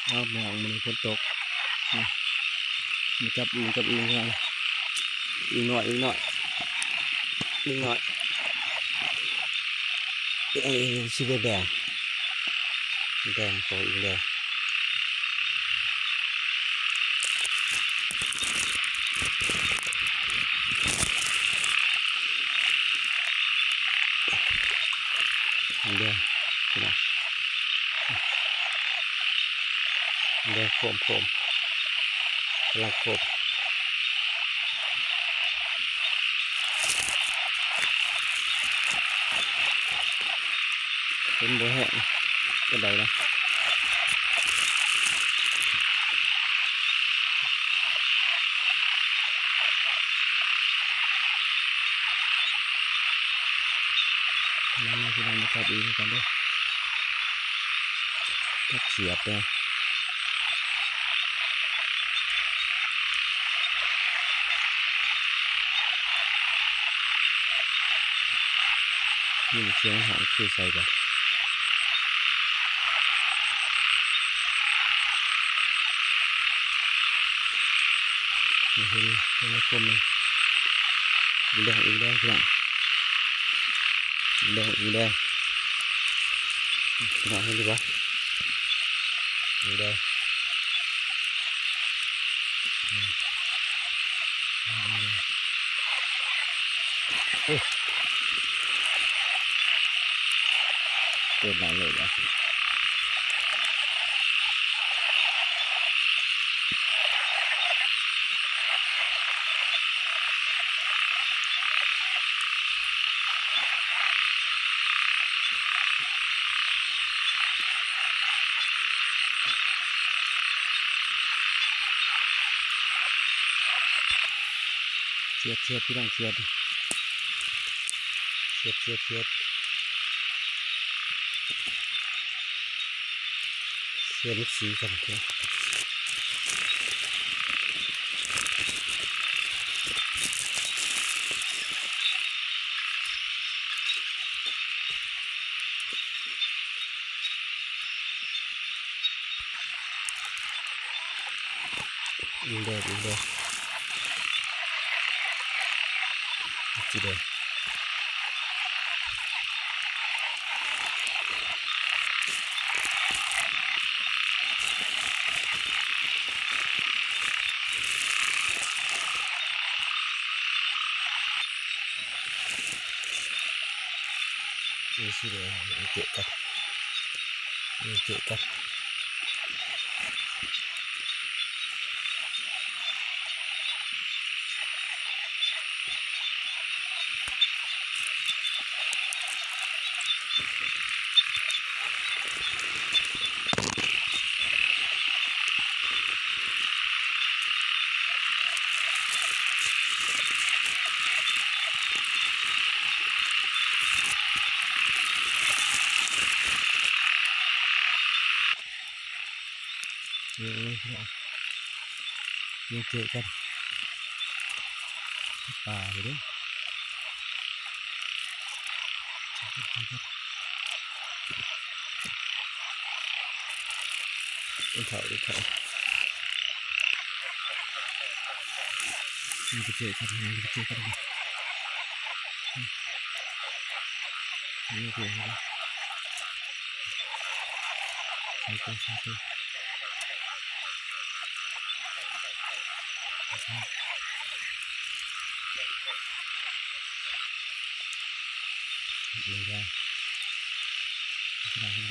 ເອົາ ພີ່ນ້ອງ ມື້ນີ້ຝົນຕົກ ມາ ມາຈັບອຶ່ງ ຈັບອຶ່ງ ພີ່ນ້ອງ ອຶ່ງນ້ອຍ ອຶ່ງນ້ອຍ ອຶ່ງນ້ອຍ ເປັນອັນນີ້ ສີແດງ ແດງ ໂຕອຶ່ງແດງ. ແດງ ພີ່ນ້ອງ ແດງໂຄມໆ ກຳລັງໂຄມ. ເຫັນບໍ່ແຮງປານໃດນະ ມາ ມາ ພີ່ນ້ອງ ມາຈັບອີກນຳກັນເດີ້ ຈັບຂຽດເດີ້. ຍິນສຽງຫອງຄືໃສກະ ເຫັນ ເຫັນແລ້ວຄົມໜຶ່ງ ອີແດງ ອີແດງ ພີ່ນ້ອງ ອີແດງ ອີແດງ ພີ່ນ້ອງເຫັນຢູ່ບໍ່? ນີ້ເດີ ອືມ ໂອ້ ໂຕນັ້ນເລີຍນະ. ຂຽດ ຂຽດ ພີ່ນ້ອງ ຂຽດ ຂຽດ ຂຽດ ຂຽດ ຂຽດ ມັນສີກັນເດ້. ອີກແລ້ວ ອີກແລ້ວ ອີກແລ້ວ. ເອີ ຊິເດີ ເກະກັນ ເກະກັນ. ເອີ ເອີ ພີ່ນ້ອງ ຍັງເຈອກັນ ປ່າຢູ່ເດ້. ເອີ ເຂົາ ເອີ ເຂົາ ມັນໄປເຈອກັນ ມັນໄປເຈອກັນ ມັນໄປເຈອກັນ. ໃສ່ຕົວ ໃສ່ຕົວ ນີ້ໄດ້ ນີ້ໄດ້ ນີ້ໄດ້.